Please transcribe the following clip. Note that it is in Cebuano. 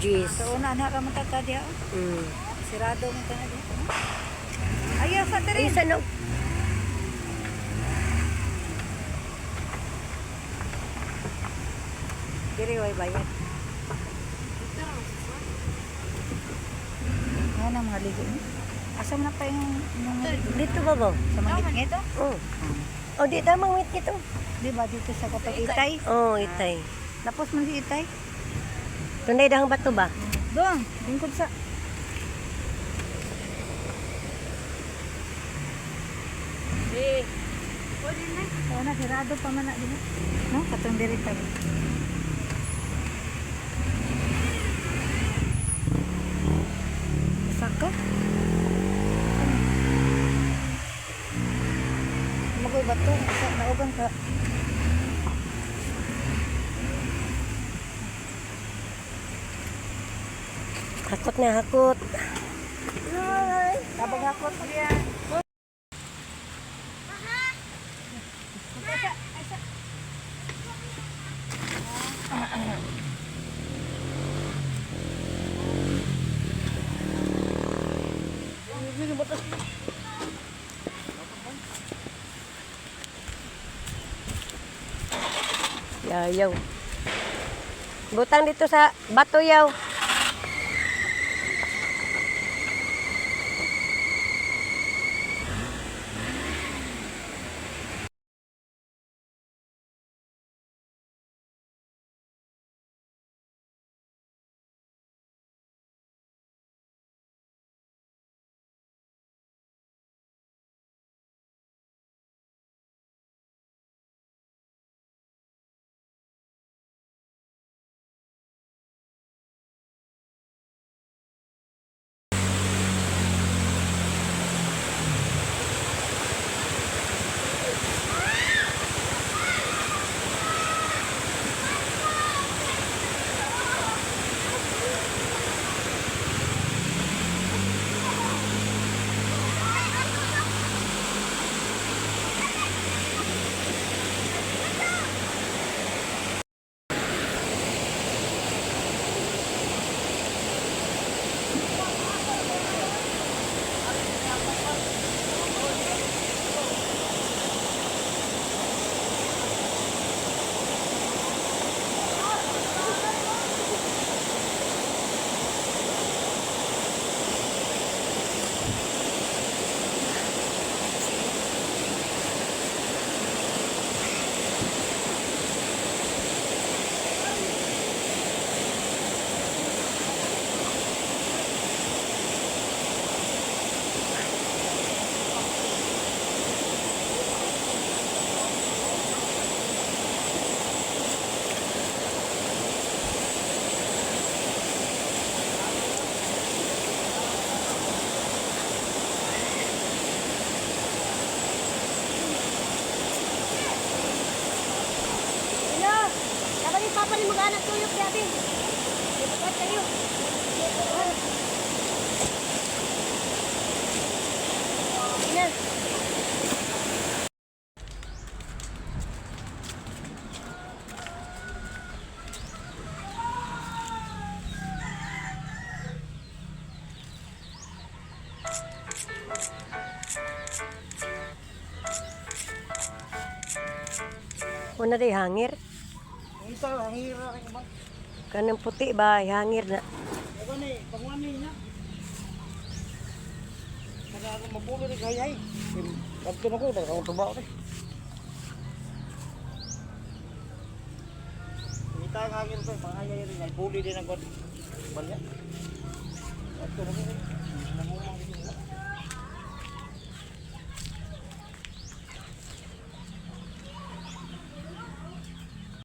G's. Sa una, anak ra man ta diha, oh. Sirado man ta na diha. Ayaw sa diri. Ay, sa no. Diri way bayad. Ano ang mga ligo ni? Asa man na pa yung mga ligo? Dito ba ba? Sa mga ngit oh? Oh. Oh, di tamang wait nito. Di ba dito sa katong itay? Oh, itay. Tapos man si itay. Tunay dahang bato ba? Doon, lingkod sa. Eh. Oo na, sirado pa man na din. No, katong diri ta. Saka? Magoy bato, sa naugan ka. Hakot na hakot. Tabang hakot diyan. Yayaw. Butang dito sa bato yaw. Hello. Dapat yung papa ni mag-anak tuyok gabi. Ipakat kayo. Ina. Una day hangir. Ito, ang hira rin ba? Kanang puti ba hangir na. Ako ni, pangwani niya. Kada ako mapulo rin hay hay. Kadto na ko, daghang tuba ko. Kita ang hangin ko, pangayay rin ay puli din ang kwan. Balya. Kadto na ko.